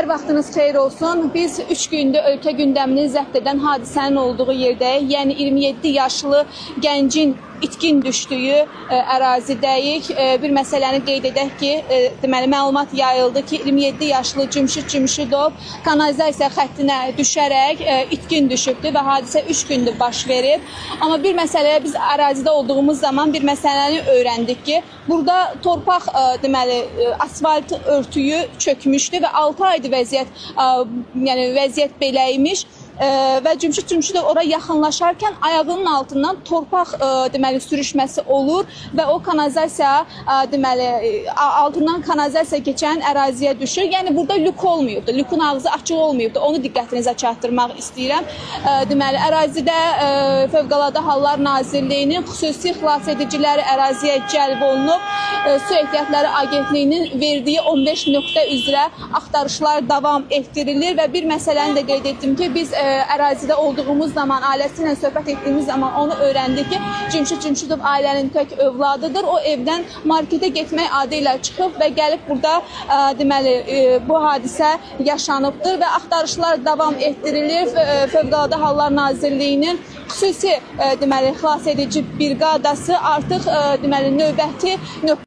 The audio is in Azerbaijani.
Hər vaxtınız xeyir olsun. Biz 3 gündür ölkə gündəmini zəbt edən hadisənin olduğu yerdəyik. Yəni 27 yaşlı gəncin itkin düşdüyü ərazidəyik. Bir məsələni qeyd edək ki, deməli məlumat yayıldı ki, 27 yaşlı Cümşüd Cümşüdov kanalizasiya xəttinə düşərək itkin düşübdür və hadisə 3 gündür baş verib. Amma bir məsələyə biz ərazidə olduğumuz zaman bir məsələni öyrəndik ki, burada torpaq deməli asfalt örtüyü çökmüşdü və 6 aydır vəziyyət yəni vəziyyət belə imiş. Və Cümşüd Cümşüdov ora yaxınlaşarkən ayağının altından torpaq deməli sürüşməsi olur və o kanalizasiya deməli altından kanalizasiya keçən əraziyə düşür. Yəni burada lük olmayıbdı. Lükün ağzı açıq olmayıbdı. Onu diqqətinizə çatdırmaq istəyirəm. Deməli ərazidə Fövqəladə Hallar Nazirliyinin xüsusi xilasediciləri əraziyə cəlb olunub. Su Ehtiyatları Agentliyinin verdiyi 15 nöqtə üzrə axtarışlar davam etdirilir və bir məsələni də qeyd etdim ki, biz ərazidə olduğumuz zaman, ailəsi ilə söhbət etdiyimiz zaman onu öyrəndik ki, Cümşüd Cümşüdov ailənin tək övladıdır. O evdən marketə getmək adı ilə çıxıb və gəlib burada deməli bu hadisə yaşanıbdır və axtarışlar davam etdirilir. Fövqəladə Hallar Nazirliyinin xüsusi deməli xilasedici briqadası artıq deməli növbəti nöqtə